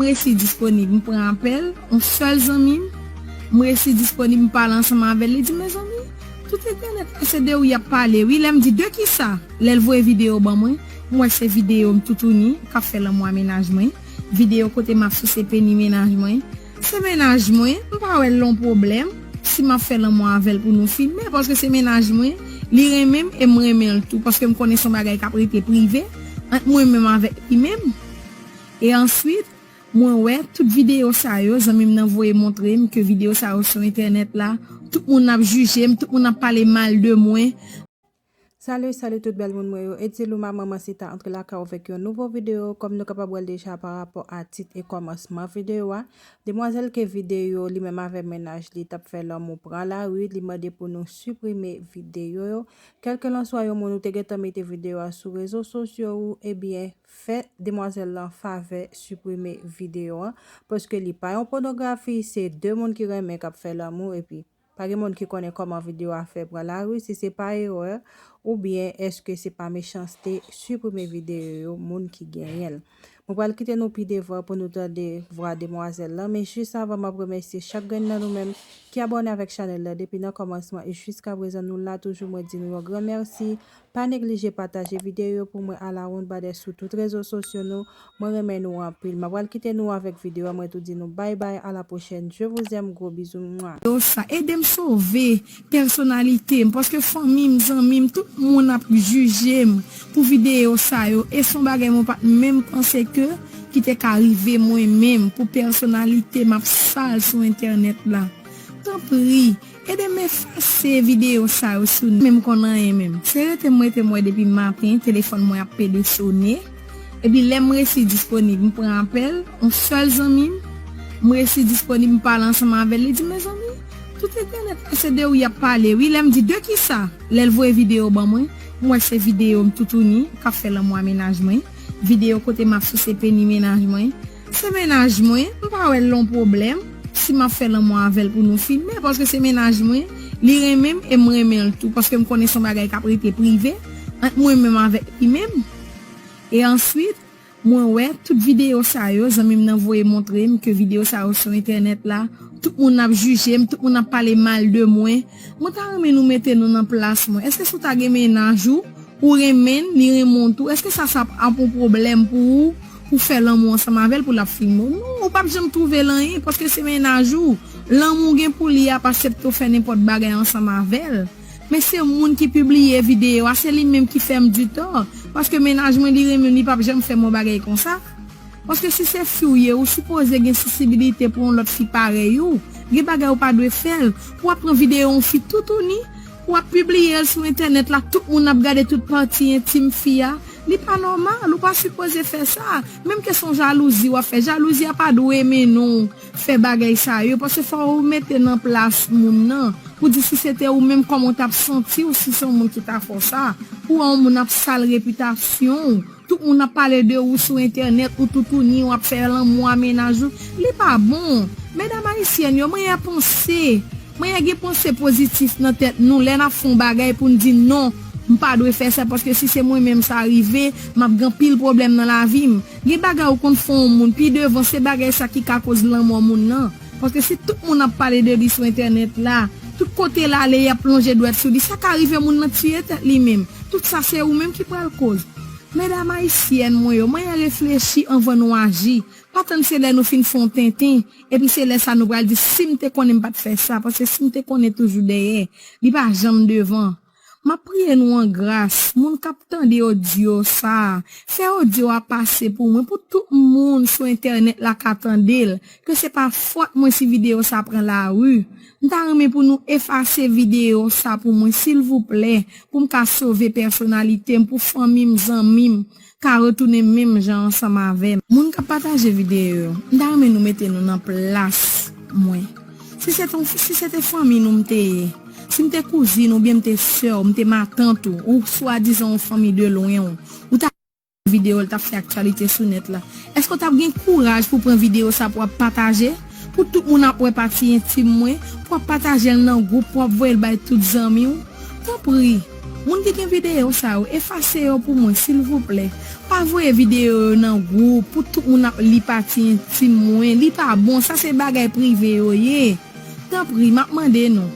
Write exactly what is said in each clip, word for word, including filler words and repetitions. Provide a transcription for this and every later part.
M resi disponib, m pran apèl yon sèl zanmi m. M resi disponib, m pale ansanm avè l. Li di, "Mezanmi, tout entènèt la se de ou y ap pale, wi." Lè m di, "De kisa?" Lè l voye videyo ban mwen, m wè se videyo m toutouni k ap fè lanmou a mennaj mwen. Videyo kote m ap souse peni mennaj mwen. Se mennaj mwen, m pa wè l yon pwoblèm si m ap fè lanmou avè l pou nou filme, paske se mennaj mwen, li renmen m e m renmen l tou, paske m konnen se yon bagay k ap rete prive ant mwen menm avèk li menm. E answit, mwen wè tout videyo sa yo, zanmi m nan voye montre m ke videyo sa yo sou entènèt la, tout moun ap jije m, tout moun ap pale mal de mwen. Salut, salut tout bèl moun mwen yo. Edilou Maman Mansita antre lakay ou avèk yon nouvo videyo. Kòm nou kapab wè l deja pa rapò a tit e kòmansman videyo a, demwazèl ke videyo li menm avè mennaj li t ap fè lanmou pran lari, li mande pou nou siprime videyo yo. Kèlkelanswa yon moun ou te gentan mete videyo a sou rezo sosyo ou, ebyen, fè demwazèl lan favè siprime videyo an, paske li pa yon pònografi, se de moun ki renmen k ap fè lanmou, epi pa gen moun ki konnen kòman videyo a fè pran lari, si se pa erè, oubyen èske se pa mechanste, siprime videyo yo, moun ki genyen l. Mwen pral kite nou pi devan pou nou tande vwa demwazèl lan, men jis avan, m ap remèsye chak grenn nan nou menm ki abòne avèk chanèl la depi nan kòmansman e jiska prezan, nou la toujou, mwen di nou yon gran mèsi. Pa neglije pataje videyo yo pou mwen a la ronn ba dèsou tout rezo sosyo nou. Mwen renmen nou anpil. M ap pral kite nou avèk videyo a, mwen tou di nou bay bay, a la pwochèn. Je vous aime, gwo bizou, mwa. Yo sa, ede m sove pèsonalite m, paske fanmi m, zanmi m, tout moun ap jije m pou videyo sa yo. E se yon bagay mwen pa t menm panse ke ki te ka rive mwen menm pou pèsonalite m ap sal sou entènèt la. Tanpri, ede m efase videyo sa yo sou nou. Menm konn anyen menm. Se rete m rete m wè depi maten, telefòn mwen ap pede sone. Epi lè m resi disponib, m pran apèl, yon sèl zanmi m, m resi disponib, m pale ansanm avè l. Li di, "Mezanmi, tout entènèt la se de ou y ap pale, wi." Lè m di, "De kisa?" Lè l voye videyo ban mwen, m wè se videyo m toutouni k ap fè lanmou a mennaj mwen. Videyo kote m ap souse peni mennaj mwen. Se mennaj mwen, m pa wè l yon pwoblèm si m ap fè lanmou avè l pou nou filme, paske se mennaj mwen, li renmen m e m renmen l tou, paske m konnen se yon bagay k ap rete prive ant mwen menm avèk li menm. E answit, mwen wè tout videyo sa yo, zanmi m nan voye montre m ke videyo sa yo sou entènèt la, tout moun ap jije m, tout moun ap pale mal de mwen. Mwen ta renmen nou mete nou nan plas mwen. Èske si w ta gen mennaj ou, ou renmen l, li renmen w tou, èske sa, sa ap yon pwoblèm pou ou, pou fè lanmou ansanm avè l, pou l ap filme w? Non, ou p ap janm twouve l anyen, paske se mennaj ou. Lanmou gen pou li a, pa aksepte w fè nenpòt bagay ansanm avè l. Men se moun ki pibliye videyo a, se li menm ki fè m ditò, paske mennaj mwen, li renmen m, li p ap janm fè m yon bagay konsa. Paske si se fi w ye, ou sipoze gen sansibilite pou yon lòt fi parèy ou. Gen bagay ou pa dwe fè l. Pou w ap pran videyo yon fi toutouni, pou w ap pibliye l sou entènèt la, tout moun ap gade tout pati entim fi a. Li pa nòmal, ou pa sipoze fè sa. Menm ke se yon jalouzi w ap fè, jalouzi a pa dwe mennen w fè bagay sa yo, paske fò ou mete nan plas moun nan, pou di si se te ou menm, kòman w t ap santi w si se yon moun ki ta fè w sa, pou wè yon moun ap sal repitasyon w. Tout moun ap pale de ou sou entènèt, ou toutouni, w ap fè lanmou a mennaj ou. Li pa bon. Medam ayisyèn yo, mwen gen panse. Mwen gen panse pozitif nan tèt nou. Lè n ap fè yon bagay pou n di non, m pa dwe fè sa, paske si se mwen menm sa rive, m ap gen anpil pwoblèm nan lavi m. Gen bagay ou konn fè yon moun, pi devan, se bagay sa ki ka koz lanmò moun nan. Paske si tout moun ap pale de li sou entènèt la, tout kote l ale, y ap lonje dwèt sou li, sa ka rive moun nan tiye tèt li menm. Tout sa se ou menm ki pral koz. Medam ayisyèn mwen yo, mwen reflechi anvan nou aji. Pa tann se lè nou fin fè yon tenten, epi se lè sa nou pral di, "Si m te konnen m pa t fè sa, paske si m te konnen toujou dèyè, li pa janm devan." M ap priye nou an gras, moun k ap tande odyo sa a, fè odyo a pase pou mwen, pou tout moun sou entènèt la ka tande l, ke se pa fòt mwen si videyo sa pran lari. M ta renmen pou nou efase videyo sa pou mwen, silvouplè, pou m ka sove pèsonalite m, pou fanmi m, zanmi m ka retounen menm jan ansanm avè m. Moun k ap pataje videyo yo, m ta renmen nou mete nou nan plas mwen. Si se te, si se te fanmi nou m te ye, si m te kouzin oubyen m te sè w, m te matant ou, ou swadizan yon fanmi de lwen w, ou ta videyo l t ap fè aktyalite sou nèt la. Èske w t ap gen kouraj pou pran videyo sa pou w ap pataje? Pou tout moun ap wè pati entim mwen, pou w ap pataje l nan gwoup, pou w ap voye l bay tout zanmi w? Tanpri, Moun ki gen videyo sa yo, efase yo pou mwen, silvouplè. Pa voye videyo yo nan gwoup pou tout moun ap li pati entim mwen. Li pa bon, sa se bagay prive yo ye. Tanpri, m ap mande nou.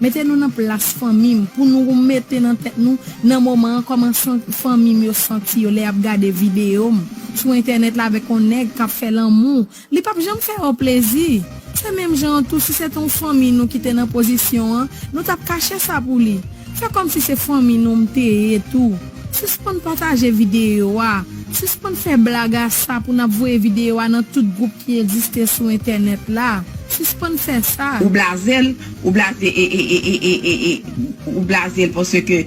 Mete nou nan plas fanmi m pou nou mete nan tèt nou nan moman an kòman san- fanmi m yo santi yo lè y ap gade videyo m sou entènèt la avèk yon nèg k ap fè lanmou. Li p ap janm fè yo plezi. Se menm jan an tou, si se te yon fanmi nou ki te nan pozisyon an, nou t ap kache sa pou li. Fè kòmsi se fanmi nou m te ye tou. Sispann pataje videyo a. Sispann fè blag a sa pou n ap voye videyo a nan tout gwoup ki egziste sou entènèt la. Sispann fè sa. Ou blaze l, ou blaze e, e, e, e, e, e, e, ou blaze l paske,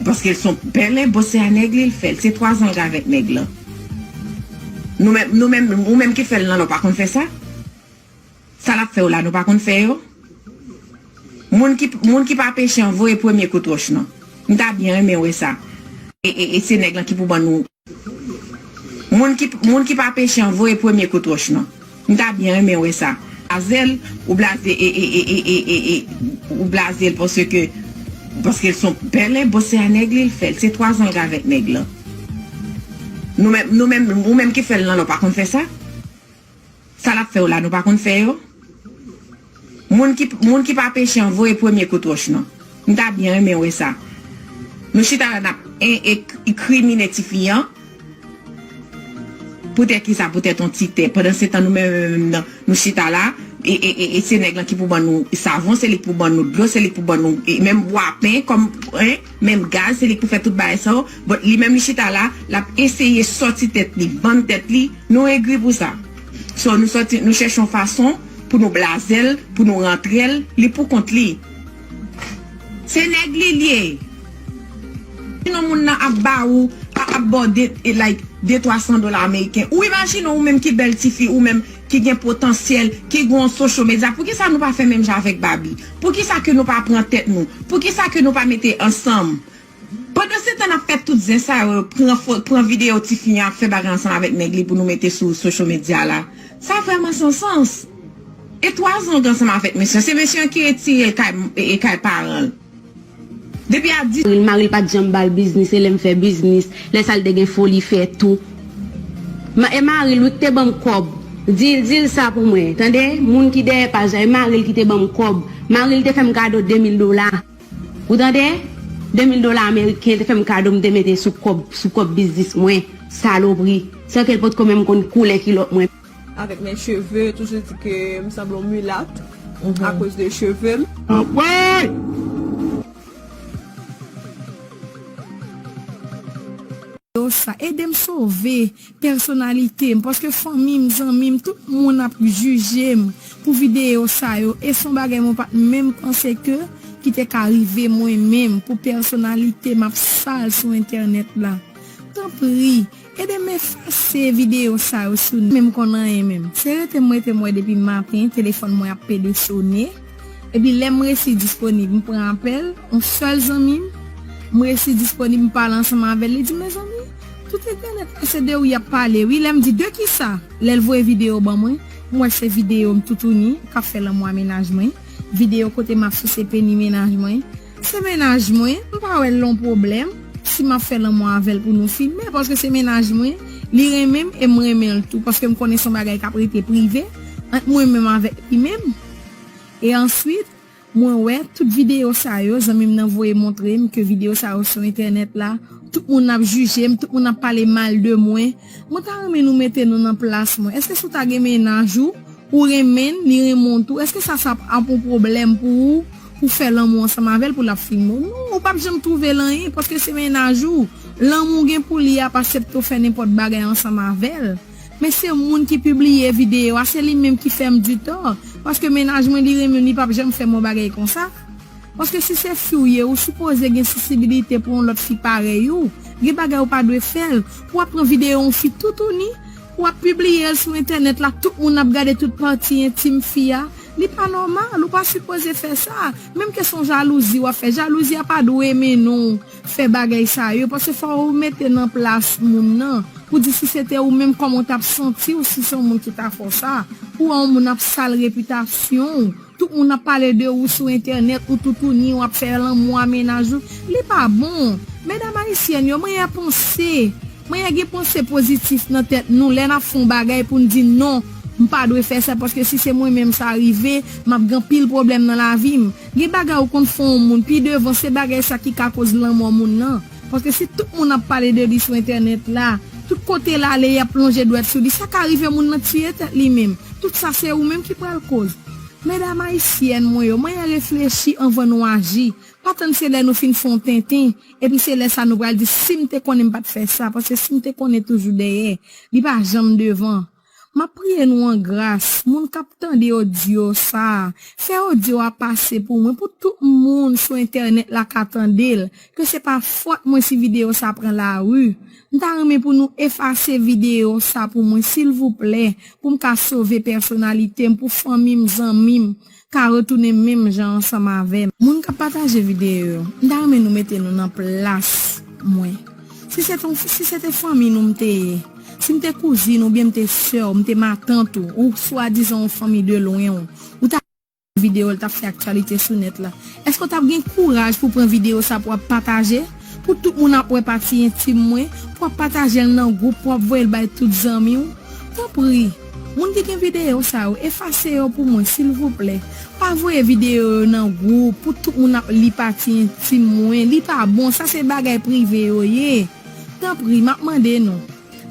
paske l se yon pèlen, bon, se a nèg li l fè l. Se twa zan l avèk nèg lan. Nou menm, nou menm, ou menm ki fè l nan la, ou pa konn fè sa? Sa l ap fè w la, nou pa konn fè yo? Moun ki, moun ki pa peche an, voye premye kout wòch lan. M ta byen renmen wè sa. E, e, e se nèg lan ki pou ban nou. Moun ki, moun ki pa peche an, voye premye kout wòch lan. M ta byen renmen wè sa. Blaze l, ou blaze, e, e, e, e, e, e, e, ou blaze l paske, paske l se yon pèlen, bon, se a nèg li l fè l. Se twa zan l avèk nèg lan. Nou menm, nou menm, ou menm ki fè l nan la, ou pa konn fè sa? Sa l ap fè w la, nou pa konn fè yo? Moun ki, moun ki pa peche an, voye premye kout wòch lan. M ta byen renmen wè sa. Nou chita la, n ap en, e, e, krimine tifi an. Poutèt kisa? Poutèt yon ti tè. Pandan se tan, nou menm, menm, menm nan, nou chita la, e, e, e, e se nèg lan ki pou ban nou savon, se li ki pou ban nou dlo, se li ki pou ban nou, e, menm bwapen, kòm, en, menm gaz, se li ki pou fè tout bagay sa yo. But li menm, li chita la, l ap eseye sòti tèt li, vann tèt li. Nou egri pou sa. So, nou sòti, nou chèche yon fason pou nou blaze l, pou nou rantre l, li pou kont li. Se nèg li l ye. Sinon, moun nan ap ba ou, a- ap ba w de, e, like, de, twa san dola ameriken. Ou imajine w, ou menm ki bèl tifi, ou menm ki gen potansyèl, ki gen yon social media, poukisa nou pa fè menm jan avèk Barbie? Poukisa ke nou pa pran tèt nou? Poukisa ke nou pa mete ansanm? Pandan se tan n ap fè tout zen sa yo, pran fo- pran videyo tifi an ap fè bagay ansanm avèk nèg li pou nou mete sou social media la, sa vrèman san sans. E twa zan l ansanm avèk mesye an, se mesye an ki retire l kay, e, e kay paran l. Depi a di- Mari l, mari l pa t janm ba l biznis, e lè m fè biznis, lè sa l te gen foli fè tou. Ma- e mari l wi ki te ban m kòb. Di l, di l sa pou mwen, tande? Moun ki dèyè paj la, e mari l ki te ban m kòb. Mari l te fè m kado de mil dola. Ou tande? De mil dola ameriken, te fè m kado, m te mete sou kòb, sou kòb biznis mwen. Salopri. San ke l potko menm konn koulè kilòt mwen. Avec mes cheveux, toujours dit que m sanble yon milat akoz de cheve m. Anpwey! Yo sa, ede m sove pèsonalite m, paske fanmi m, zanmi m, tout moun ap jije m pou videyo sa yo, e se yon bagay mwen pa t menm panse ke ki te ka rive mwen menm, pou pèsonalite m ap sal sou entènèt la. Tanpri, ede m efase videyo sa yo sou, menm konn anyen menm. Se rete m rete m wè depi maten, telefòn mwen ap pede sone. Epi lè m resi disponib, m pran apèl, yon sèl zanmi m, m resi disponib, m pale ansanm avè l, li di, "Mezanmi, tout entènèt la se de ou y ap pale, wi." Lè m di, "De kisa?" Lè l voye videyo ban mwen, m wè se videyo m toutouni k ap fè lanmou a mennaj mwen, videyo kote m ap souse peni mennaj mwen. Se mennaj mwen, m pa wè l yon pwoblèm si m ap fè lanmou avè l pou nou filme, paske se mennaj mwen, li renmen m e m renmen l tou, paske m konnen se yon bagay k ap rete prive ant mwen menm avèk li menm. E answit, mwen wè tout videyo sa yo, zanmi m nan voye montre m ke videyo sa yo sou entènèt la, tout moun ap jije m, tout moun ap pale mal de mwen. Mwen ta renmen nou mete nou nan plas mwen. Èske si w ta gen mennaj ou, ou renmen l, li renmen w tou, èske sa, sa ap yon pwoblèm pou ou, pou fè lanmou ansanm avè l, pou l ap filme w? Non, ou p ap janm twouve l anyen, paske se mennaj ou. Lanmou gen pou li ap aksepte w fè nenpòt bagay ansanm avè l. Men se moun ki pibliye videyo a, se li menm ki fè m ditò. Paske mennaj mwen, li renmen m, li p ap janm fè m yon bagay konsa. Paske si se fi w ye, ou sipoze gen sansibilite pou yon lòt fi parèy ou. Gen bagay ou pa dwe fè l. Pou w ap pran videyo yon fi toutouni, pou w ap pibliye l sou entènèt la, tout moun ap gade tout pati entim fi a. Li pa nòmal, ou pa sipoze fè sa. Menm ke se yon jalouzi w ap fè, jalouzi a pa dwe mennen w fè bagay sa yo, paske fò ou mete nan plas moun nan. Pou di si se te ou menm, kòman w t ap santi w si se yon moun ki ta fè w sa? Pou wè yon moun ap sal repitasyon w, tout moun ap pale de ou sou entènèt, ou toutouni, w ap fè lanmou a mennaj ou. Li pa bon. Medam ayisyèn yo, manyè panse, manyè gen panse pozitif nan tèt nou lè n ap fè yon bagay pou n di non, m pa dwe fè sa paske si se mwen menm sa rive, m ap gen anpil pwoblèm nan lavi m. Gen bagay ou konn fè yon moun, pi devan se bagay sa ki ka koz lanmò moun nan. Paske si tout moun ap pale de li sou entènèt la, tout kote l ale y ap lonje dwèt sou li, sa ka rive moun nan tiye tèt li menm. Tout sa se ou menm ki pral koz. Medam ayisyèn mwen yo, manyè reflechi anvan nou aji. Pa tann se lè nou fin fè yon tenten, epi se lè sa nou pral di si m te konnen m pa t fè sa, paske si m te konnen toujou dèyè, li pa janm devan. M ap priye nou an gras, moun k ap tande odyo sa a, fè odyo a pase pou mwen, pou tout moun sou entènèt la ka tande l, ke se pa fòt mwen si videyo sa a pran lari. M ta renmen pou nou efase videyo sa pou mwen, silvouplè, pou m ka sove pèsonalite m, pou fanmi m, zanmi m ka retounen menm jan ansanm avè m. Moun k ap pataje videyo yo, m ta renmen nou mete nou nan plas mwen. Si se te, si se te fanmi nou m te ye, si m te kouzin oubyen m te sè w, m te matant ou, ou swadizan yon fanmi de lwen w, ou ta videyo l t ap fè aktyalite sou nèt la. Èske w t ap gen kouraj pou pran videyo sa pou w ap pataje? Pou tout moun ap wè pati entim mwen, pou w ap pataje l nan gwoup, pou w ap voye l bay tout zanmi w? Tanpri, moun ki gen videyo sa yo, efase yo pou mwen, silvouplè. Pa voye videyo yo nan gwoup pou tout moun ap li pati entim mwen. Li pa bon, sa se bagay prive yo ye. Tanpri, m ap mande nou,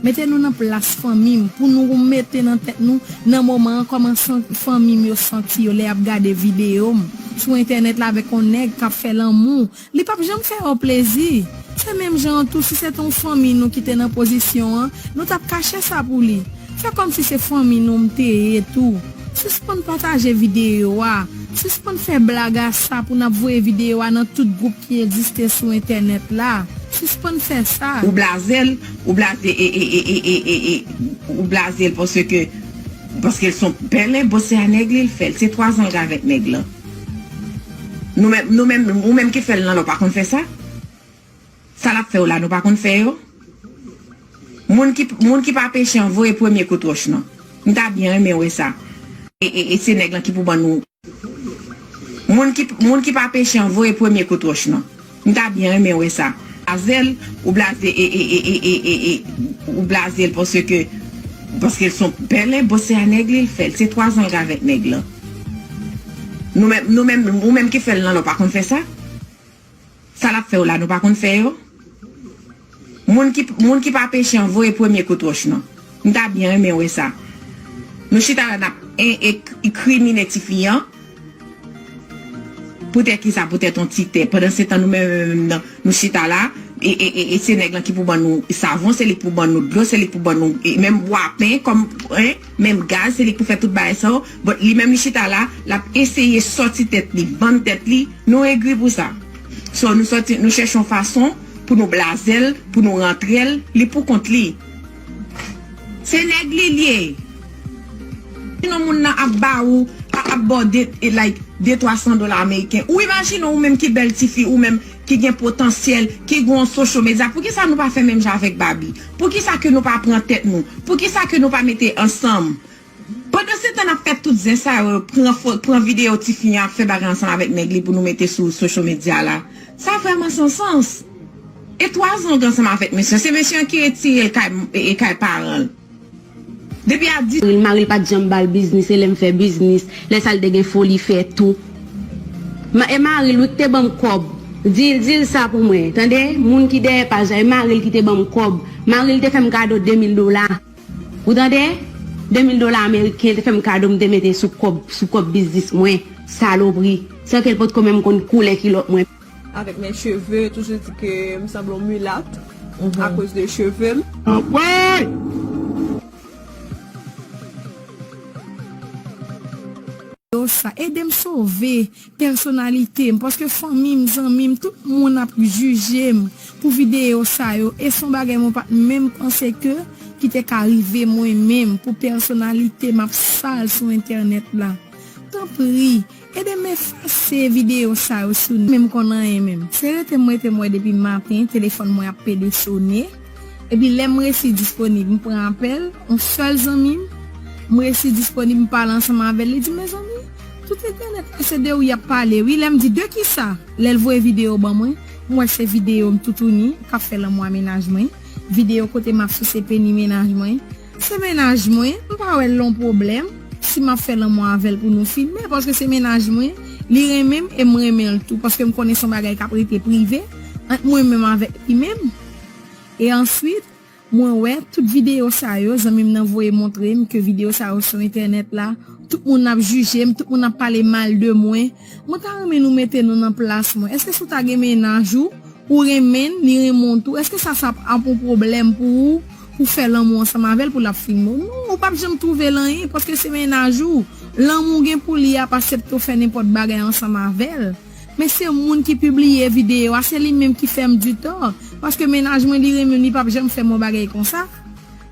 mete nou nan plas fanmi m pou nou mete nan tèt nou, nan moman an, kòman san- fanmi m yo santi yo lè y ap gade videyo m sou entènèt la avèk yon nèg k ap fè lanmou. Li p ap janm fè yo plezi. Se menm jan an tou, si se te yon fanmi nou ki te nan pozisyon an, nou t ap kache sa pou li. Fè kòmsi se fanmi nou m te ye tou. Sispann pataje videyo a. Sispann fè blag a sa pou n ap voye videyo a nan tout gwoup ki egziste sou entènèt la. Sispann fè sa. Ou blaze l, ou blaze, e, e, e, e, e, e, e, ou blaze l paske, paske l se yon pèlen, bon, se a nèg li l fè l. Se twa zan l avèk nèg lan. Nou menm, nou menm, ou menm ki fè l nan la, ou pa konn fè sa? Sa l ap fè w la, nou pa konn fè yo? Moun ki, moun ki pa peche an, voye premye kout wòch lan. M ta byen renmen wè sa. E, e, e se nèg lan ki pou ban nou. Moun ki, moun ki pa peche an, voye premye kout wòch lan. M ta byen renmen wè sa. Blaze l, ou blaze, e, e, e, e, e, e, e, ou blaze l paske, paske l se yon pèlen, bon, se a nèg li l fè l. Se twa zan l avèk nèg lan. Nou menm, nou menm, ou menm ki fè l nan la, ou pa konn fè sa? Sa l ap fè w la, nou pa konn fè yo? Moun ki, moun ki pa peche an, voye premye kout wòch lan. M ta byen renmen wè sa. Nou chita la, n ap en, e, inkrimine tifi an. Poutèt kisa? Poutèt yon ti tè. Pandan se tan, nou menm, menm, menm nan, nou chita la, e, e, e, e se nèg lan ki pou ban nou savon, se li ki pou ban nou dlo, se li ki pou ban nou, e, menm bwapen, kòm, en, menm gaz, se li ki pou fè tout bagay sa yo. But li menm, li chita la, l ap eseye sòti tèt li, vann tèt li. Nou egri pou sa. So, nou sòti, nou chèche yon fason pou nou blaze l, pou nou rantre l, li pou kont li. Se nèg li l ye. Imajine w moun nan ap ba ou, a- ap ba w de, e, like, de twa san dola ameriken. Ou imajine w ou menm ki bèl tifi, ou menm ki gen potansyèl, ki gen yon social media. Poukisa nou pa fè menm jan avèk Barbie? Poukisa ke nou pa pran tèt nou? Poukisa ke nou pa mete ansanm? Pandan se tan n ap fè tout zen sa yo, pran fo-, pran videyo tifi an ap fè bagay ansanm avèk nèg li pou nou mete sou social media la. Sa vrèman san sans. E twa zan w gen ansanm avèk mesye an. Se mesye an ki retire l kay, e, e kay paran l. Depi a di- Mari l, mari l pa t janm ba l biznis, e lè m fè biznis, lè sa l te gen foli fè tou. Ma-, e mari l wi ki te ban m kòb. Di l, di l sa pou mwen, tande? Moun ki dèyè paj la, e mari l ki te ban m kòb. Mari l te fè m kado de mil dola. Ou tande? De mil dola ameriken, te fè m kado, m te mete sou kòb, sou kòb biznis mwen. Salopri. San ke l potko menm konn koulè kilòt mwen. Avec mes cheveux, toujours dit que m sanble yon milat akoz de cheve m. Anpwen! Yo sa, ede m sove pèsonalite m, paske fanmi m, zanmi m, tout moun ap jije m pou videyo sa yo, e se yon bagay mwen pa t menm panse ke ki te ka rive mwen menm, pou pèsonalite m ap sal sou entènèt la. Tanpri, ede m efase videyo sa yo sou nèt. Menm konn anyen menm. Se rete m rete m wè depi maten, telefòn mwen ap pede sone. Epi lè m resi disponib, m pran apèl yon sèl zanmi m, m resi disponib, m pale ansanm avè l, li di, mezanmi, tout entènèt la se de ou y ap pale, wi. Lè m di, de kisa? Lè l voye videyo ban mwen, m wè se videyo m toutouni k ap fè lanmou a mennaj mwen, videyo kote m ap souse peni mennaj mwen. Se mennaj mwen, m pa wè l yon pwoblèm si m ap fè lanmou avè l pou nou filme, paske se mennaj mwen, li renmen m e m renmen l tou, paske m konnen se yon bagay k ap rete prive ant mwen menm avèk li menm. E answit, mwen wè tout videyo sa yo, zanmi m nan voye montre m ke videyo sa yo sou entènèt la, tout moun ap jije m, tout moun ap pale mal de mwen. Mwen ta renmen nou mete nou nan plas mwen. Èske si w ta gen mennaj ou, ou renmen l, li renmen w tou, èske sa, sa ap yon pwoblèm pou ou, pou fè lanmou ansanm avè l, pou l ap filme w? Non, ou p ap janm twouve l anyen, paske se mennaj ou. Lanmou gen pou li ap aksepte w fè nenpòt bagay ansanm avè l. Men se moun ki pibliye videyo a, se li menm ki fè m di tò. Paske mennaj mwen, li renmen m, li p ap janm fè m yon bagay konsa.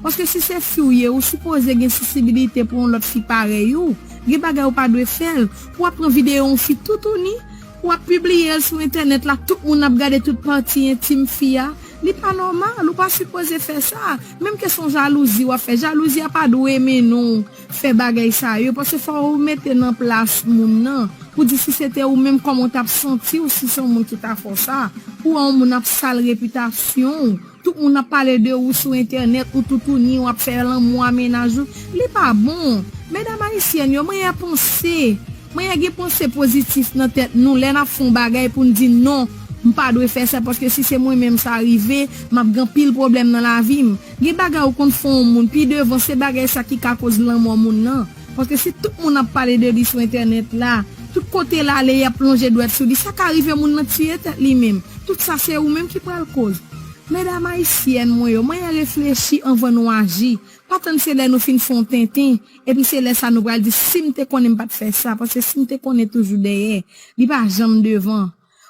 Paske si se fi w ye, ou sipoze gen sansibilite pou yon lòt fi parèy ou. Gen bagay ou pa dwe fè l. Pou w ap pran videyo yon fi toutouni, pou w ap pibliye l sou entènèt la, tout moun ap gade tout pati entim fi a. Li pa nòmal, ou pa sipoze fè sa. Menm ke se yon jalouzi w ap fè, jalouzi a pa dwe mennen w fè bagay sa yo, paske fò ou mete nan plas moun nan, pou di si se te ou menm, kòman w t ap santi w si se yon moun ki ta fè w sa, pou wè yon moun ap sal repitasyon w, tout moun ap pale de ou sou entènèt, ou toutouni, w ap fè lanmou a mennaj ou, li pa bon. Medam ayisyèn yo, mwen gen panse, mwen gen panse pozitif nan tèt nou, lè n ap fè yon bagay pou n di non, m pa dwe fè sa, paske si se mwen menm sa rive, m ap gen anpil pwoblèm nan lavi m. Gen bagay ou konn fè yon moun, pi devan se bagay sa ki ka koz lanmò moun nan. Paske si tout moun ap pale de li sou entènèt la, tout kote l ale, y ap lonje dwèt sou li, sa ka rive moun nan tiye tèt li menm. Tout sa se ou menm ki pral koz. Medam ayisyèn mwen yo, manyen reflechi anvan nou aji. Pa tann se lè nou fin fè yon tenten, epi se lè sa nou pral di, si m te konnen m pa t fè sa, paske si m te konnen toujou dèyè, li pa janm devan.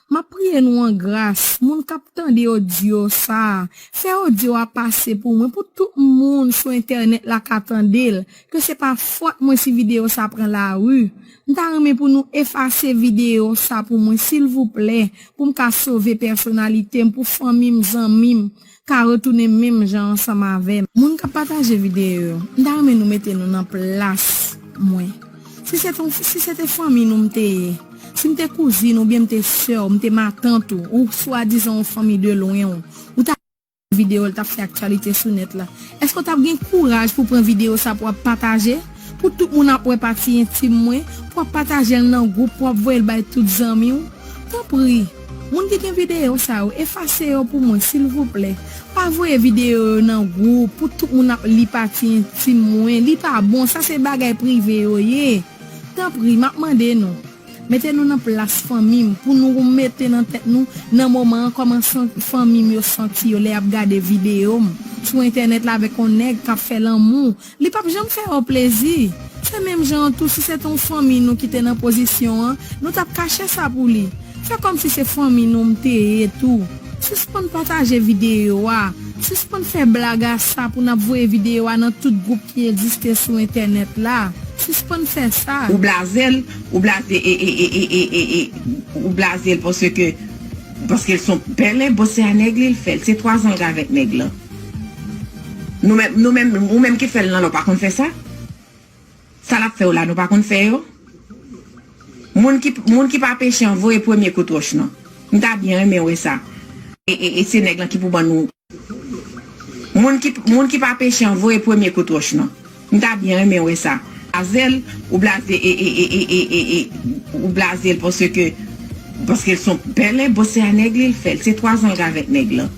M ap priye nou an gras, moun k ap tande odyo sa a, fè odyo a pase pou mwen, pou tout moun sou entènèt la ka tande l, ke se pa fòt mwen si videyo sa pran lari. M ta renmen pou nou efase videyo sa pou mwen, silvouplè, pou m ka sove pèsonalite m, pou fanmi m, zanmi m, ka retounen menm jan ansanm avè m. Moun k ap pataje videyo yo, m ta renmen nou mete nou nan plas mwen. Si se te, si se te fanmi nou m te ye, si m te kouzin oubyen m te sè w, m te matant ou, ou swadizan yon fanmi de lwen w, ou ta videyo l t ap fè aktyalite sou nèt la. Èske w t ap gen kouraj pou pran videyo sa pou w ap pataje? Pou tout moun ap wè pati entim mwen, pou w ap pataje l nan gwoup, pou w ap voye l bay tout zanmi w? Tanpri, moun ki gen videyo sa yo, efase yo pou mwen, silvouplè. Pa voye videyo yo nan gwoup pou tout moun ap li pati entim mwen. Li pa bon, sa se bagay prive yo ye. Tanpri, m ap mande nou, mete nou nan plas fanmi m, pou nou mete nan tèt nou, nan moman an, kòman san-, fanmi m yo santi yo lè y ap gade videyo m sou entènèt la avèk yon nèg k ap fè lanmou. Li p ap janm fè yo plezi. Se menm jan an tou, si se te yon fanmi nou ki te nan pozisyon an, nou t ap kache sa pou li. Fè kòmsi se fanmi nou m te ye tou. Sispann pataje videyo a. Sispann fè blag a sa pou n ap voye videyo a nan tout gwoup ki egziste sou entènèt la. Sispann fè sa. Ou blaze l, ou blaze, e, e, e, e, e, e, e, ou blaze l paske, paske l se yon bèl enbo, se a nèg li l fè l. Se twazan l gen avèk nèg lan. Nou menm, nou menm, ou menm ki fè l lan, ou pa konn fè sa? Sa l ap fè w la, nou pa konn fè yo? Moun ki, moun ki pa peche an, voye premye kout wòch lan. M ta byen renmen wè sa. E, e, e se nèg lan ki pou ban nou. Moun ki, moun ki pa peche an, voye premye kout wòch lan. M ta byen renmen wè sa. Blaze l, ou blaze, e, e, e, e, e, e, e, ou blaze l paske, paske l se yon bèl enbo, se a nèg li l fè l. Se twazan l gen avèk nèg lan.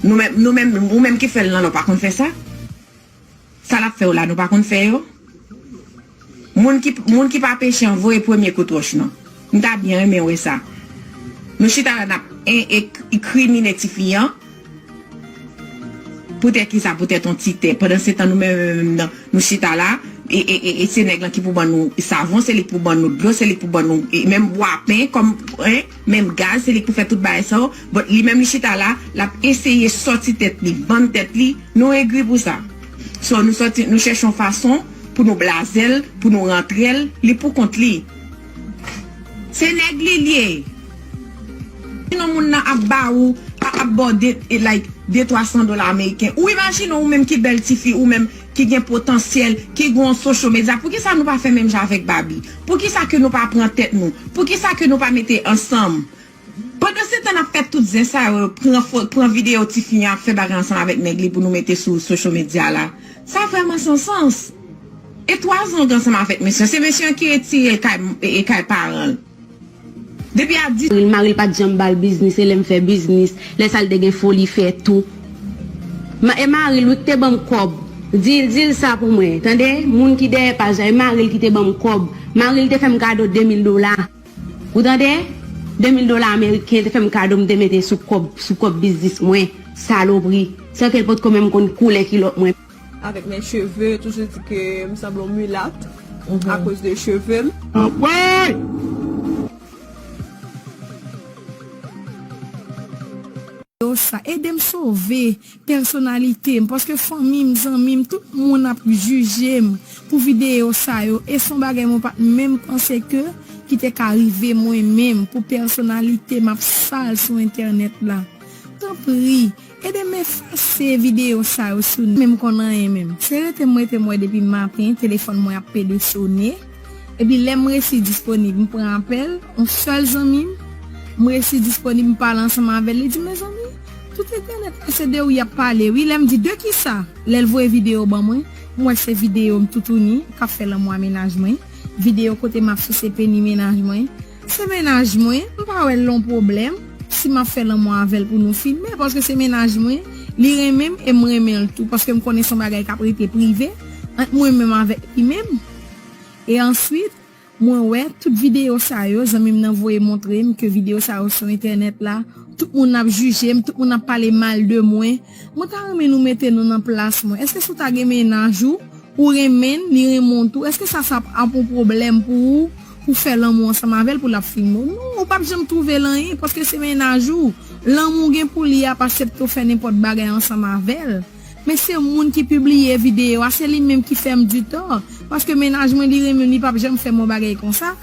Nou menm, nou menm, ou menm ki fè l lan, ou pa konn fè sa? Sa l ap fè w la, nou pa konn fè yo? Moun ki, moun ki pa peche an, voye premye kout wòch lan. M ta byen renmen wè sa. Nou chita la, n ap en, e, enkrimine tifi an. Poutèt kisa? Poutèt yon ti tè. Pandan se tan, nou menm, menm, menm, nan, nou chita la, e, e, e, e se nèg lan ki pou ban nou savon, se li ki pou ban nou dlo, se li ki pou ban nou, e, menm bwapen, kòm, en, menm gaz, se li ki pou fè tout bagay sa yo. But li menm, li chita la, l ap eseye sòti tèt li, vann tèt li. Nou egri pou sa. So, nou sòti, nou chèche yon fason pou nou blaze l, pou nou rantre l, li pou kont li. Se nèg li l ye. Sinon, moun nan ap ba ou, ap, ap ba w de, e, like, de twa san dola ameriken. Ou imajine w, ou menm ki bèl tifi, ou menm ki gen potansyèl, ki gen yon social media, poukisa nou pa fè menm jan avèk Barbie? Poukisa ke nou pa pran tèt nou? Poukisa ke nou pa mete ansanm? Pandan se tan n ap fè tout zen sa yo, pran fo-, pran videyo tifi an ap fè bagay ansanm avèk nèg li pou nou mete sou social media la. Sa vrèman san sans. E twa zan w gen ansanm avèk mesye an. Se mesye an ki retire l kay, e, e kay paran l. Depi a dis. Mari l, mari l pa t janm ba l biznis, e lè m fè biznis, lè sa l te gen foli fè tou. Ma-, e mari l wi ki te ban m kòb. Di l, di l sa pou mwen, tande? Moun ki dèyè paj la, e mari l ki te ban m kòb. Mari l te fè m kado de mil dola. Ou tande? De mil dola ameriken, te fè m kado, m te mete sou kòb, sou kòb biznis mwen. Salopri. San ke l potko menm konn koulè kilòt mwen. Avec mes cheveux, toujours dit que m sanble yon milat à cause de cheveux m. Anmwey! Yo sa, ede m sove pèsonalite m, paske fanmi m, zanmi m, tout moun ap jije m pou videyo sa yo, e se yon bagay mwen pa t menm panse ke ki te ka rive mwen menm, pou pèsonalite m ap sal sou entènèt la. Tanpri, ede m efase videyo sa yo sou nèt. Menm konn anyen menm. Se rete m rete m wè depi maten, telefòn mwen ap pede sone. Epi lè m resi disponib, m pran apèl, yon sèl zanmi m, m resi disponib, m pale ansanm avè l, li di, mezanmi, tout entènèt la se de ou y ap pale, wi. Lè m di, de kisa? Lè l voye videyo ban mwen, m wè se videyo m toutouni k ap fè lanmou a mennaj mwen, videyo kote m ap souse peni mennaj mwen. Se mennaj mwen, m pa wè l yon pwoblèm si m ap fè lanmou avè l pou nou filme, paske se mennaj mwen, li renmen m e m renmen l tou, paske m konnen se yon bagay k ap rete prive ant mwen menm avèk li menm. E answit, mwen wè tout videyo sa yo, zanmi m nan voye montre m ke videyo sa yo sou entènèt la, tout moun ap jije m, tout moun ap pale mal de mwen. Mwen ta renmen nou mete nou nan plas mwen. Èske si w ta gen mennaj ou, ou renmen l, li renmen w tou, èske sa, sa ap yon pwoblèm pou ou, pou fè lanmou ansanm avè l, pou l ap filme w? Non, ou p ap janm twouve l anyen, paske se mennaj ou. Lanmou gen pou li ap aksepte w fè nenpòt bagay ansanm avè l. Men se moun ki pibliye videyo a, se li menm ki fè m di tò. Paske mennaj mwen, li renmen m, li p ap janm fè m yon bagay konsa.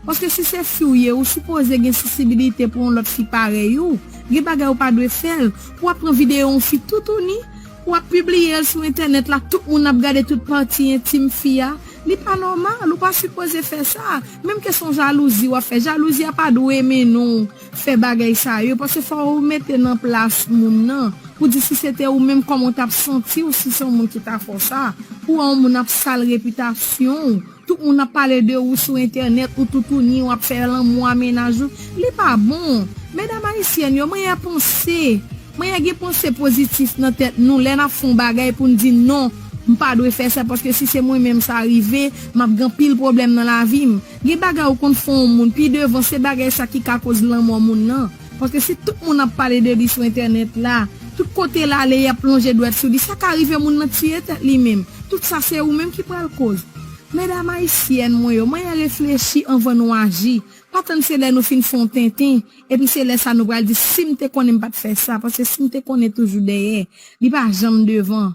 Paske si se fi w ye, ou sipoze gen sansibilite pou yon lòt fi parèy ou. Gen bagay ou pa dwe fè l. Pou w ap pran videyo yon fi toutouni, pou w ap pibliye l sou entènèt la, tout moun ap gade tout pati entim fi a. Li pa nòmal, ou pa sipoze fè sa. Menm kesyon jalouzi w ap fè, jalouzi a pa dwe mennen w fè bagay sa yo, paske fò ou mete nan plas moun nan, pou di si se te ou menm, kòman w t ap santi w si se yon moun ki ta fè w sa, pou wè yon moun ap sal repitasyon w, tout moun ap pale de ou sou entènèt, ou toutouni, w ap fè lanmou a mennaj ou, li pa bon. Medam ayisyèn yo, mwen gen panse, mwen gen panse pozitif nan tèt nou, lè n ap fè yon bagay pou n di non, m pa dwe fè sa, paske si se mwen menm sa rive, m ap gen anpil pwoblèm nan lavi m. Gen bagay ou konn fè yon moun, pi devan se bagay sa ki ka koz lanmò moun nan. Paske si tout moun ap pale de li sou entènèt la, tout kote l ale y ap lonje dwèt sou li, sa ka rive moun nan tiye tèt li menm. Tout sa se ou menm ki pral koz. Medam ayisyèn mwen yo, mwen reflechi anvan nou aji. Pa tann se lè nou fin fè yon tenten, epi se lè sa nou pral di, si m te konnen m pa t fè sa, paske si m te konnen toujou dèyè, li pa janm devan.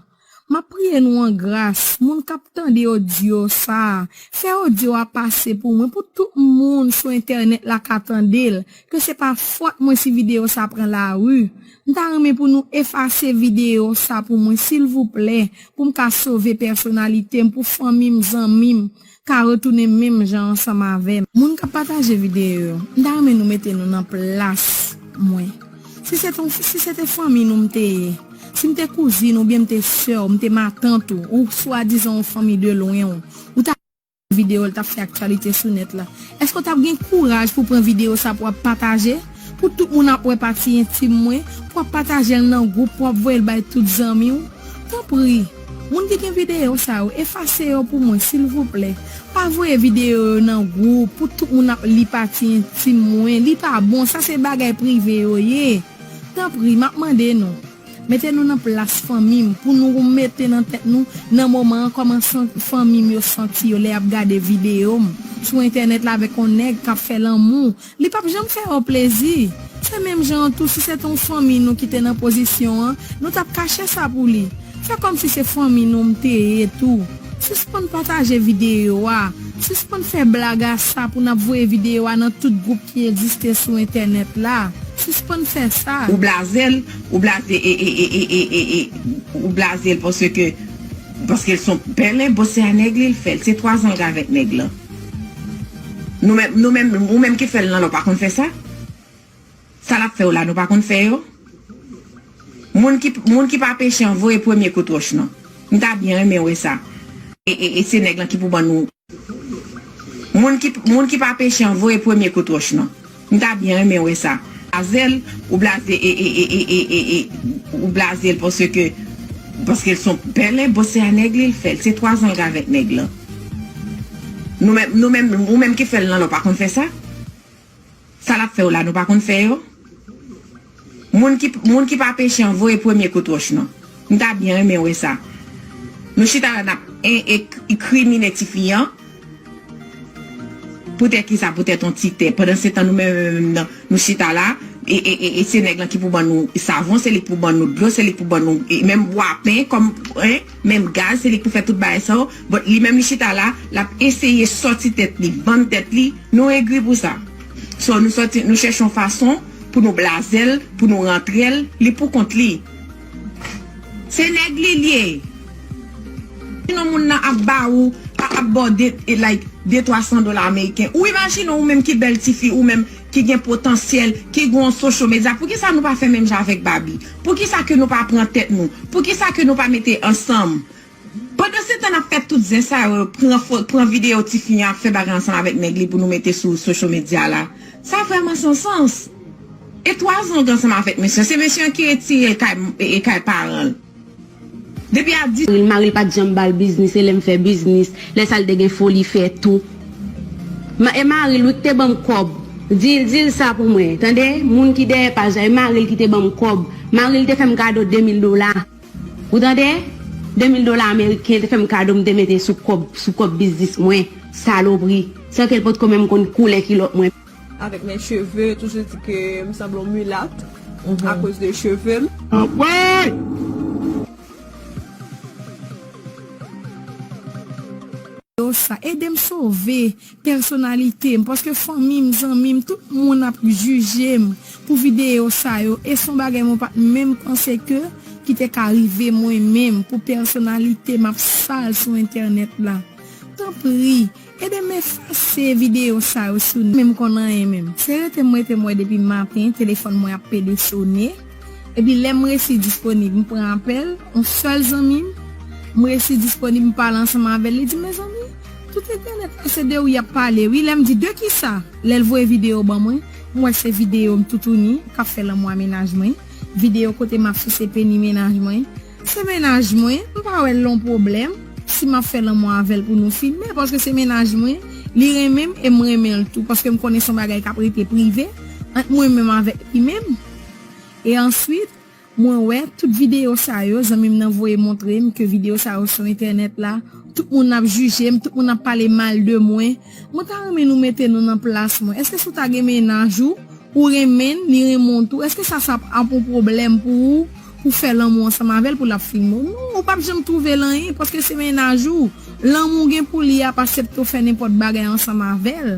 M ap priye nou an gras, moun k ap tande odyo sa a, fè odyo a pase pou mwen, pou tout moun sou entènèt la ka tande l, ke se pa fòt mwen si videyo sa pran lari. M ta renmen pou nou efase videyo sa pou mwen, silvouplè, pou m ka sove pèsonalite m, pou fanmi m, zanmi m, ka retounen menm jan ansanm avè m. Moun k ap pataje videyo yo, m ta renmen nou mete nou nan plas mwen. Si se te, si se te fanmi nou m te ye, si m te kouzin oubyen m te sè w, m te matant ou, ou swadizan yon fanmi de lwen w, ou ta videyo l t ap fè aktyalite sou nèt la. Èske w t ap gen kouraj pou pran videyo sa pou w ap pataje? Pou tout moun ap wè pati entim mwen, pou w ap pataje l nan gwoup, pou w ap voye l bay tout zanmi w? Tanpri, moun ki gen videyo sa yo, efase yo pou mwen, silvouplè. Pa voye videyo yo nan gwoup, pou tout moun ap li pati entim mwen. Li pa bon, sa se bagay prive yo ye. Tanpri, m ap mande nou, mete nou nan plas fanmi m, pou nou mete nan tèt nou, nan moman an, kòman san-, fanmi m yo santi yo lè y ap gade videyo m sou entènèt la avèk yon nèg k ap fè lanmou. Li p ap janm fè yo plezi. Se menm jan an tou, si se te yon fanmi nou ki te nan pozisyon an, nou t ap kache sa pou li. Fè kòmsi se fanmi nou m te ye tou. Sispann pataje videyo a. Sispann fè blag a sa pou n ap voye videyo a nan tout gwoup ki egziste sou entènèt la. Sispann fè sa. Ou blaze l, ou blaze e, e, e, e, e, e, e, ou blaze l paske, paske l se yon pèlen, bon, se a nèg li l fè l. Se twa zan l avèk nèg lan. Nou menm, nou menm, ou menm ki fè l nan la, ou pa konn fè sa? Sa l ap fè w la, nou pa konn fè yo? Moun ki, moun ki pa peche an voye premye kout wòch nan. M ta byen renmen wè sa. E, e, e se nèg lan ki pou ban nou. Moun ki, moun ki pa peche an voye premye kout wòch nan. M ta byen renmen wè sa. Blaze l, ou blaze e, e, e, e, e, e, e, ou blaze l paske, paske l se yon pèlen, bon, se a nèg li l fè l. Se twa zan l avèk nèg lan. Nou menm, nou menm, ou menm ki fè l nan la, ou pa konn fè sa? Sa l ap fè w la, nou pa konn fè yo? Moun ki, moun ki pa peche an voye premye kout wòch nan. M ta byen renmen wè sa. Nou chita la n ap en, e, e, krimine tifi an. Poutèt kisa? Poutèt yon ti tè. Pandansetan nou menm, menm, menm nan, nou chita la, e, e, e, e se nèg lan ki pou ban nou savon, se li ki pou ban nou dlo, se li ki pou ban nou, e, menm bwapen, kòm, en, menm gaz, se li ki pou fè tout bagay sa yo. But li menm li chita la, l ap eseye sòti tèt li, vann tèt li. Nou egri pou sa. So, nou sòti, nou chèche yon fason pou nou blaze l, pou nou rantre l, li pou kont li. Se nèg li l ye. Imajine w moun nan ap ba ou, a- ap ba w de, e, like, de twa san dola ameriken. Ou imajine w ou menm ki bèl tifi, ou menm ki gen potansyèl, ki gen yon social media. Poukisa nou pa fè menm jan avèk Barbie? Poukisa ke nou pa pran tèt nou? Poukisa ke nou pa mete ansanm? Pandansetan n ap fè tout zen sa yo, pran fo, pran videyo tifi an ap fè bagay ansanm avèk nèg li pou nou mete sou social media la, sa vrèman san sans. E twa zan w gen ansanm avèk mesye an, se mesye an ki retire l kay, e, e kay paran l. Depi a dis. Mari l, mari l pa t janm ba l biznis, e lè m fè biznis, lè sa l te gen foli fè tou. Ma, e mari l wi ki te ban m kòb. Di l, di l sa pou mwen, tande? Moun ki dèyè paj la, e mari l ki te ban m kòb. Mari l te fè m kado de mil dola. Ou tande? De mil dola ameriken, te fè m kado, m te mete sou kòb, sou kòb biznis mwen. Salopri. San ke l potko menm konn koulè kilòt mwen. Avec mes cheveux, toujours dit que m sanble yon milat akoz de cheve m. Yo sa, ede m sove pèsonalite m, paske fanmi m, zanmi m, tout moun ap jije m pou videyo sa yo, e se yon bagay mwen pa t menm panse ke ki te ka rive mwen menm, pou pèsonalite m ap sal sou entènèt la. Tanpri, ede m efase videyo sa yo sou nou. Menm konn anyen menm. Se rete m rete m wè depi maten, telefòn mwen ap pede sone. Epi lè m resi disponib, m pran apèl yon sèl zanmi m. M resi disponib, m pale ansanm avè l. Li di, mezanmi, tout entènèt la se de ou y ap pale, wi. Lè m di, de kisa? Lè l voye videyo ban mwen, m wè se videyo m toutouni k ap fè lanmou a mennaj mwen, videyo kote m ap souse peni mennaj mwen. Se mennaj mwen, m pa wè l yon pwoblèm si m ap fè lanmou avè l pou nou filme, paske se mennaj mwen, li renmen m e m renmen l tou, paske m konnen se yon bagay k ap rete prive ant mwen menm avèk li menm. E answit, mwen wè tout videyo sa yo, zanmi m nan voye montre m ke videyo sa yo sou entènèt la, tout moun ap jije m, tout moun ap pale mal de mwen. Mwen ta renmen nou mete nou nan plas mwen. Èske si w ta gen mennaj ou, ou renmen l, li renmen w tou, èske sa, sa ap yon pwoblèm pou ou, pou fè lanmou ansanm avè l, pou l ap filme w? Non, ou p ap janm twouve l anyen, paske se mennaj ou. Lanmou w gen pou li a p aksepte w fè nenpòt bagay ansanm avè l.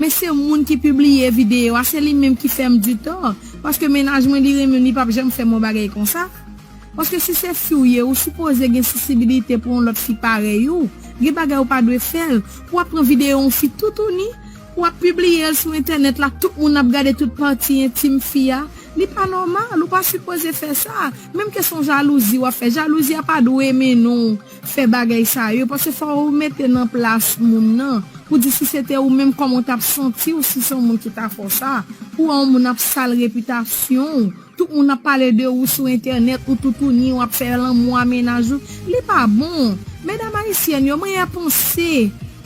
Men se moun ki pibliye videyo a, se li menm ki fè m ditò. Paske mennaj mwen, li renmen m, li p ap janm fè m yon bagay konsa. Paske si se fi w ye, ou sipoze gen sansibilite pou yon lòt fi parèy ou. Gen bagay ou pa dwe fè l. Pou w ap pran videyo yon fi toutouni, pou w ap pibliye l sou entènèt la, tout moun ap gade tout pati entim fi a. Li pa nòmal, ou pa sipoze fè sa. Menm kesyon jalouzi w ap fè, jalouzi a pa dwe mennen w fè bagay sa yo, paske fò ou mete nan plas moun nan, pou di si se te ou menm, kòman w t ap santi w si se yon moun ki ta fè w sa, pou wè yon moun ap sal repitasyon w, tout moun ap pale de ou sou entènèt, ou toutouni, w ap fè lanmou a mennaj ou, li pa bon. Medam ayisyèn yo, mwen gen panse,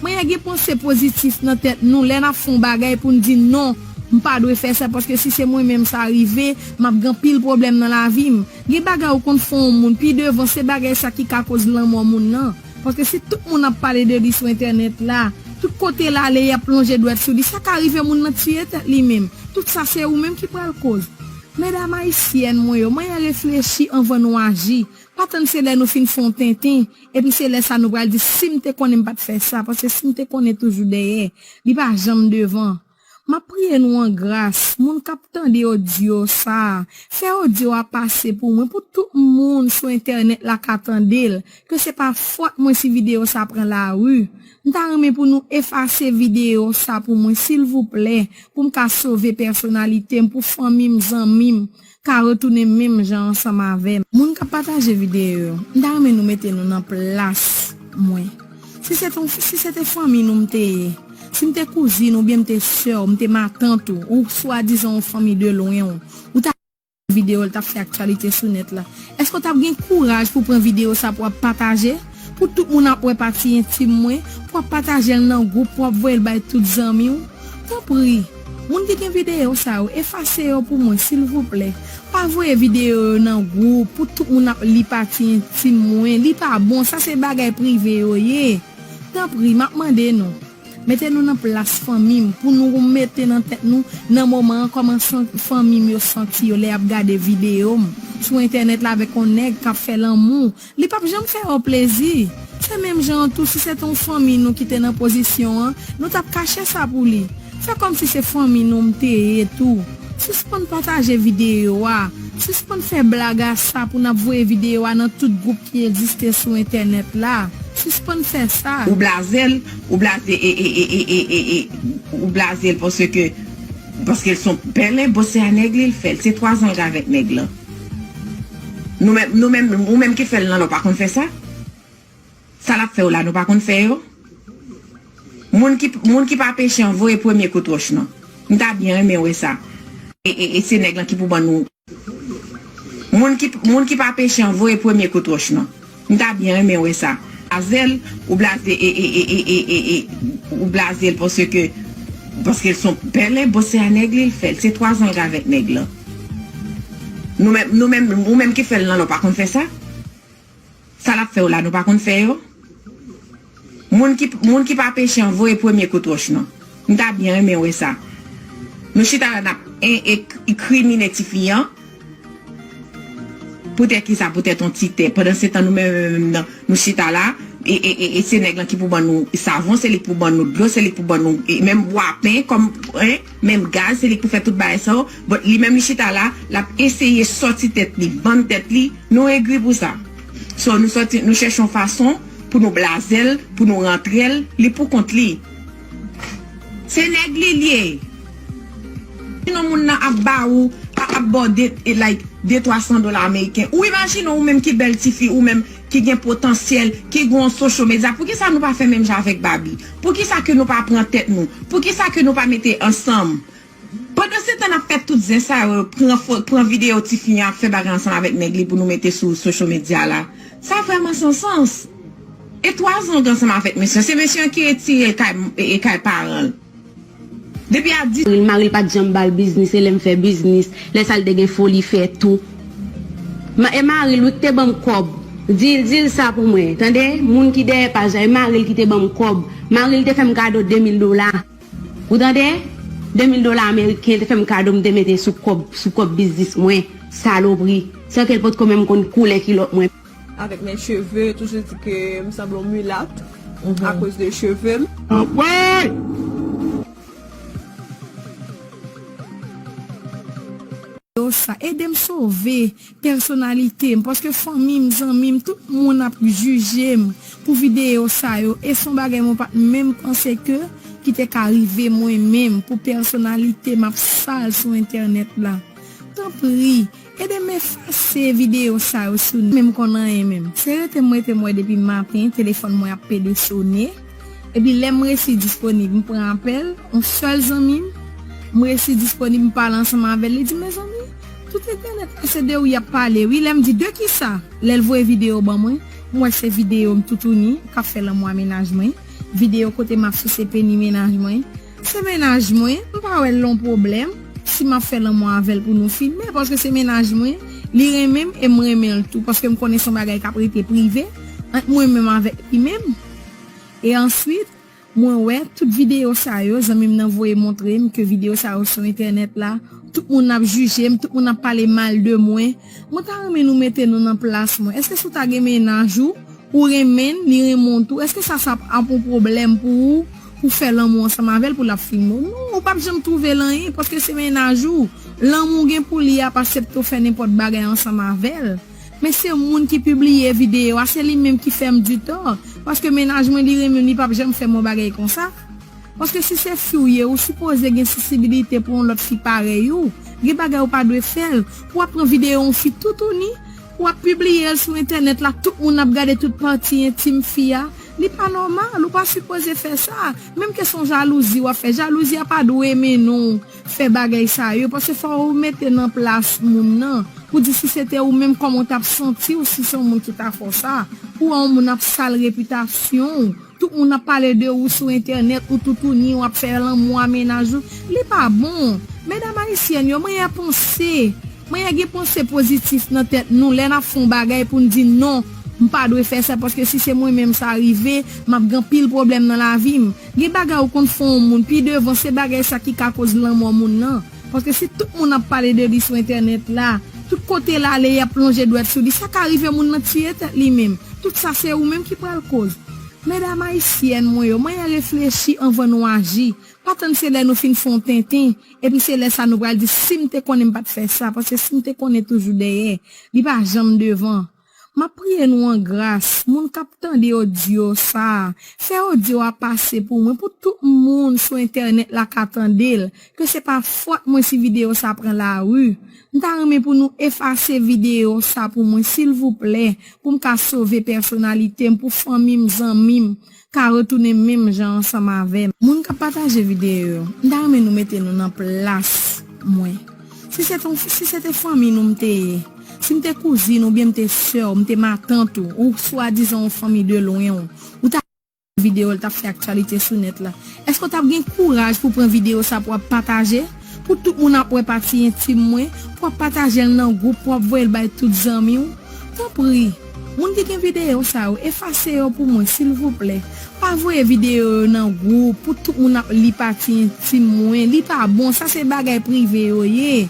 mwen gen panse pozitif nan tèt nou lè n ap fè yon bagay pou n di non, m pa dwe fè sa, paske si se mwen menm sa rive, m ap gen anpil pwoblèm nan lavi m. Gen bagay ou konn fè yon moun, pi devan se bagay sa ki ka koz lanmò moun nan. Paske si tout moun ap pale de li sou entènèt la, tout kote l ale, y ap lonje dwèt sou li, sa ka rive moun nan tiye tèt li menm. Tout sa se ou menm ki pral koz. Medam ayisyèn mwen yo, manyen reflechi anvan nou aji. Pa tann se lè nou fin fè yon tenten, epi se lè sa nou pral di, si m te konnen m pa t fè sa, paske si m te konnen toujou dèyè, li pa janm devan. M ap priye nou an gras, moun k ap tande odyo sa a, fè odyo a pase pou mwen, pou tout moun sou entènèt la ka tande l, ke se pa fòt mwen si videyo sa a pran lari. M ta renmen pou nou efase videyo sa pou mwen, silvouplè, pou m ka sove pèsonalite m, pou fanmi m, zanmi m ka retounen menm jan ansanm avè m. Moun k ap pataje videyo yo, m ta renmen nou mete nou nan plas mwen. Si se te, si se te fanmi nou m te ye, si m te kouzin oubyen m te sè w, m te matant ou, ou swadizan yon fanmi de lwen w, ou ta videyo l t ap fè aktyalite sou nèt la. Èske w t ap gen kouraj pou pran videyo sa pou w ap pataje? Pou tout moun ap wè pati entim mwen, pou w ap pataje l nan gwoup, pou w ap voye l bay tout zanmi w? Tanpri, moun ki gen videyo sa yo, efase yo pou mwen, silvouplè. Pa voye videyo yo nan gwoup, pou tout moun ap li pati entim mwen. Li pa bon, sa se bagay prive yo ye. Tanpri, m ap mande nou. Mete nou nan plas fanmi m, pou nou mete nan tèt nou, nan moman an, kòman san-, fanmi m yo santi yo lè y ap gade videyo m sou entènèt la avèk yon nèg k ap fè lanmou. Li p ap janm fè yo plezi. Se menm jan an tou, si se te yon fanmi nou ki te nan pozisyon an, nou t ap kache sa pou li. Fè kòmsi se fanmi nou m te ye tou. Sispann pataje videyo a. Sispann fè blag a sa pou n ap voye videyo a nan tout gwoup ki egziste sou entènèt la. Sispann fè sa. Ou blaze l, ou blaze, e, e, e, e, e, e, e, ou blaze l paske, paske l se yon pèlen, bon, se a nèg li l fè l. Se twa zan l avèk nèg lan. Nou menm, nou menm, ou menm ki fè l lan, ou pa konn fè sa? Sa l ap fè yo la, nou pa konn fè yo? Moun ki, moun ki pa peche an, voye premye kout wòch lan. M ta byen renmen wè sa. E, e, e se nèg lan ki pou ban nou. Moun ki, moun ki pa peche an, voye premye kout wòch lan. M ta byen renmen wè sa. Blaze l, ou blaze, e, e, e, e, e, e, e, ou blaze l paske, paske l se yon pèlen, bon, se a nèg li l fè l. Se twa zan l avèk nèg lan. Nou menm, nou menm, ou menm ki fè l lan, ou pa konn fè sa? Sa l ap fè yo la, nou pa konn fè yo? Moun ki, moun ki pa peche an, voye premye kout wòch lan. M ta byen renmen wè sa. Nou chita la, n ap en-, e-, enkrimine tifi an. Poutèt kisa? Poutèt yon ti tè. Pandansetan, nou menm, menm, menm nan, nou chita la, e, e, e, e se nèg lan ki pou ban nou savon, se li ki pou ban nou dlo, se li ki pou ban nou, e, menm bwapen, kòm, en, menm gaz, se li ki pou fè tout bagay sa yo. But li menm, li chita la, l ap eseye sòti tèt li, vann tèt li, nou egri pou sa. So, nou sòti, nou chèche yon fason pou nou blaze l, pou nou rantre l, li pou kont li. Se nèg li l ye. Sinon moun nan ap ba ou, a-, ap ba w de, e, like, de, twa san dola ameriken. Ou imajine ou menm ki bèl tifi, ou menm ki gen potansyèl, ki gen yon social media. Poukisa nou pa fè menm jan avèk Barbie? Poukisa ke nou pa pran tèt nou? Poukisa ke nou pa mete ansanm? Pandansetan n ap fè tout zen sa yo, pran fo-, pran videyo tifi an ap fè bagay ansanm avèk nèg li pou nou mete sou social media la. Sa vrèman san sans. E twa zan ansanm avèk mesye an. Se mesye an ki retire l kay, e, e kay paran l. Depi a dis. Mari l, mari l pa t janm ba l biznis, e lè m fè biznis, lè sa l te gen foli fè tou. Ma-, e mari l wi ki te ban m kòb. Di l, di l sa pou mwen, tande? Moun ki dèyè paj la, e mari l ki te ban m kòb. Mari l te fè m kado de mil dola. Ou tande? De mil dola ameriken, te fè m kado, m te mete sou kòb, sou kòb biznis mwen. Salopri. San ke l potko menm konn koulè kilòt mwen. Avec mes cheveux, toujours dit que m sanble yon milat à cause de cheveux m. Yo sa, ede m sove pèsonalite m, paske fanmi m, zanmi m, tout moun ap jije m pou videyo sa yo, e se yon bagay mwen pa t menm panse ke ki te ka rive mwen menm pou pèsonalite m ap sal sou entènèt la. Tanpri, ede m efase videyo sa yo sou nèt. Menm konn anyen menm. Se rete m rete m wè depi maten, telefòn mwen ap pede sone. Epi lè m resi disponib, m pran apèl, yon sèl zanmi m, m resi disponib, m pale ansanm avè l, li di, mezanmi, tout entènèt la se de ou y ap pale, wi. Lè m di, de kisa? Lè l voye videyo ban mwen, m wè se videyo m toutouni, k ap fè lanmou a mennaj mwen, videyo kote m ap souse peni mennaj mwen. Se mennaj mwen, m pa wè l yon pwoblèm si m ap fè lanmou avè l pou nou filme, paske se mennaj mwen, li renmen m e m renmen l tou, paske m konnen se yon bagay k ap rete prive ant mwen menm avèk li menm. E answit, mwen wè tout videyo sa yo, zanmi m nan voye montre m ke videyo sa yo sou entènèt la, tout moun ap jije m, tout moun ap pale mal de mwen. Mwen ta renmen nou mete nou nan plas mwen. Èske si w ta gen mennaj ou, ou renmen l, li renmen w tou, èske sa, sa ap yon pwoblèm pou ou, pou fè lanmou ansanm avè l pou l ap filme w. Non, ou p ap janm twouve l anyen, paske se mennaj ou. Lanmou w gen pou li a pa aksepte w fè nenpòt bagay ansanm avè l. Men se moun ki pibliye videyo a, se li menm ki fè m ditò. Paske mennaj mwen, li renmen m, li p ap janm fè m yon bagay konsa. Paske si se fi w ye, ou sipoze gen sansibilite pou yon lòt fi parèy ou. Gen bagay ou pa dwe fè l. Pou w ap pran videyo yon fi toutouni, pou w ap pibliye l sou entènèt la, tout moun ap gade tout pati entim fi a. Li pa nòmal, ou pa sipoze fè sa. Menm kesyon jalouzi w ap fè, jalouzi a pa dwe mennen w fè bagay sa yo, paske fò ou mete nan plas moun nan, pou di si se te ou menm, kòman w t ap santi w si se yon moun ki ta fè w sa, pou wè yon moun ap sal repitasyon w, tout moun ap pale de ou sou entènèt, ou toutouni, w ap fè lanmou a mennaj ou, li pa bon. Medam ayisyèn yo, manyen panse, manyen gen panse pozitif nan tèt nou, lè n ap fè yon bagay pou n di non, m pa dwe fè sa, paske si se mwen menm sa rive, m ap gen anpil pwoblèm nan lavi m. Gen bagay ou konn fè yon moun, pi devan se bagay sa ki ka koz lanmò moun nan. Paske si tout moun ap pale de li sou entènèt la, tout kote l ale y ap lonje dwèt sou li, sa ka rive moun nan tiye tèt li menm. Tout sa se ou menm ki pral koz. Medam ayisyèn mwen yo, manyen reflechi anvan nou aji. Pa tann se lè nou fin fè yon tenten, epi se lè sa nou pral di si m te konnen m pa t fè sa, paske si m te konnen toujou dèyè, li pa janm devan. M ap priye nou an gras, moun k ap tande odyo sa a, fè odyo a pase pou mwen, pou tout moun sou entènèt la ka tande l, ke se pa fòt mwen si videyo sa pran lari. M ta renmen pou nou efase videyo sa pou mwen, silvouplè, pou m ka sove pèsonalite m, pou fanmi m, zanmi m, ka retounen menm jan ansanm avè m. Moun k ap pataje videyo yo, m ta renmen nou mete nou nan plas mwen. Si se te, si se te fanmi nou m te ye, si m te kouzin oubyen m te sè w, m te matant ou, ou swadizan yon fanmi de lwen w, ou ta videyo l t ap fè aktyalite sou nèt la. Èske w t ap gen kouraj pou pran videyo sa pou w ap pataje? Pou tout moun ap wè pati entim mwen, pou w ap pataje l nan gwoup, pou w ap voye l bay tout zanmi w? Tanpri, moun ki gen videyo sa yo, efase yo pou mwen, silvouplè. Pa voye videyo yo nan gwoup, pou tout moun ap li pati entim mwen. Li pa bon, sa se bagay prive yo ye.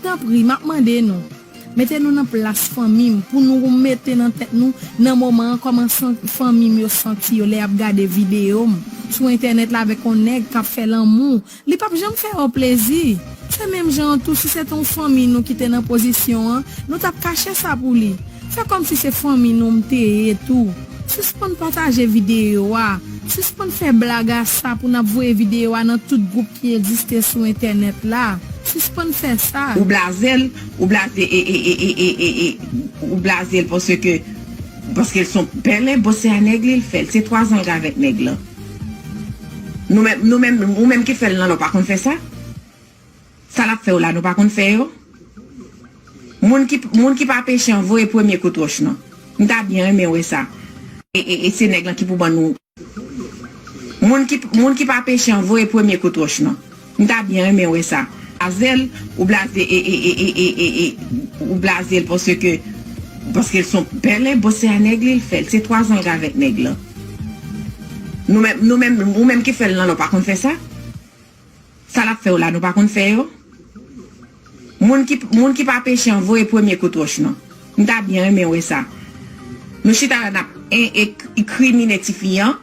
Tanpri, m ap mande nou. Mete nou nan plas fanmi m, pou nou mete nan tèt nou, nan moman an, kòman san-, fanmi m yo santi yo lè y ap gade videyo m sou entènèt la avèk yon nèg k ap fè lanmou. Li p ap janm fè yo plezi. Se menm jan an tou, si se te yon fanmi nou ki te nan pozisyon an, nou t ap kache sa pou li. Fè kòmsi se fanmi nou m te ye tou. Sispann pataje videyo a. Sispann fè blag a sa pou n ap voye videyo a nan tout gwoup ki egziste sou entènèt la. Sispann fè sa. Ou blaze l, ou blaze, e, e, e, e, e, e, e, ou blaze l paske, paske l se yon pèlen, bon, se a nèg li l fè l. Se twa zan l avèk nèg lan. Nou menm, nou menm, ou menm ki fè l lan, ou pa konn fè sa? Sa l ap fè w la, nou pa konn fè yo? Moun ki, moun ki pa peche an, voye premye kout wòch lan. M ta byen renmen wè sa. E, e, e se nèg lan ki pou ban nou. Moun ki, moun ki pa peche an, voye premye kout wòch lan. M ta byen renmen wè sa. Blaze l, ou blaze, e, e, e, e, e, e, e, ou blaze l paske, paske l se yon pèlen, bon, se a nèg li l fè l. Se twa zan l avèk nèg lan. Nou menm, nou menm, ou menm ki fè l lan, ou pa konn fè sa? Sa l ap fè w la, nou pa konn fè yo? Moun ki, moun ki pa peche an, voye premye kout wòch lan. M ta byen renmen wè sa. Nou chita la, n ap en-, e-, enkrimine tifi an.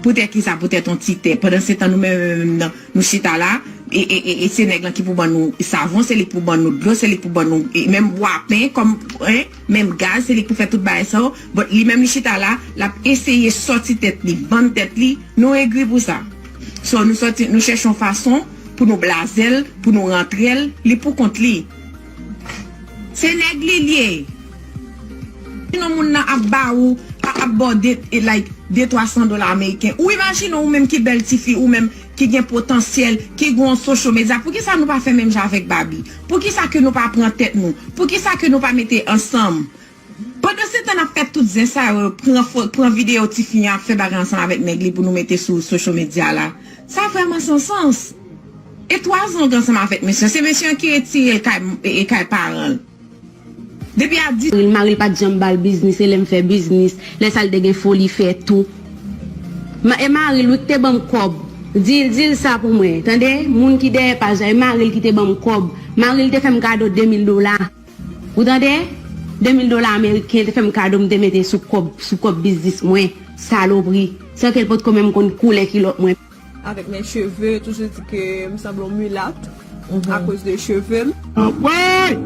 Poutèt kisa? Poutèt yon ti tè. Pandansetan, nou menm, menm, menm nan, nou chita la, e, e, e, e se nèg lan ki pou ban nou savon, se li ki pou ban nou dlo, se li ki pou ban nou, e, menm bwapen, kòm, en, menm gaz, se li ki pou fè tout bagay sa yo. But li menm, li chita la, l ap eseye sòti tèt li, vann tèt li, nou egri pou sa. So, nou sòti, nou chèche yon fason pou nou blaze l, pou nou rantre l, li pou kont li. Se nèg li l ye. Sinon moun nan ap ba ou, a-, ap ba w de, e, like, de twa san dola ameriken. Ou imajine ou menm ki bèl tifi, ou menm ki gen potansyèl, ki gen yon social media. Poukisa nou pa fè menm jan avèk Barbie? Poukisa ke nou pa pran tèt nou? Poukisa ke nou pa mete ansanm? Pandansetan n ap fè tout zen sa yo, pran fo-, pran videyo tifi an ap fè bagay ansanm avèk nèg li pou nou mete sou social media la. Sa vrèman san sans. E twa zan l ansanm avèk mesye an. Se mesye an ki retire l kay, e, e kay paran l. Depi a di. Mari l, mari l pa t janm ba l biznis, e lè m fè biznis, lè sa l te gen foli fè tou. Ma-, e mari l wi ki te ban m kòb. Di l, di l sa pou mwen, tande? Moun ki dèyè paj la, e mari l ki te ban m kòb. Mari l te fè m kado de mil dola. Ou tande? De mil dola ameriken, te fè m kado, m te mete sou kòb, sou kòb biznis mwen. Salopri. San ke l potko menm konn koulè kilòt mwen. Avec mes cheveux, toujours dit que je me semble mulatte à cause de cheveux. Anpwey!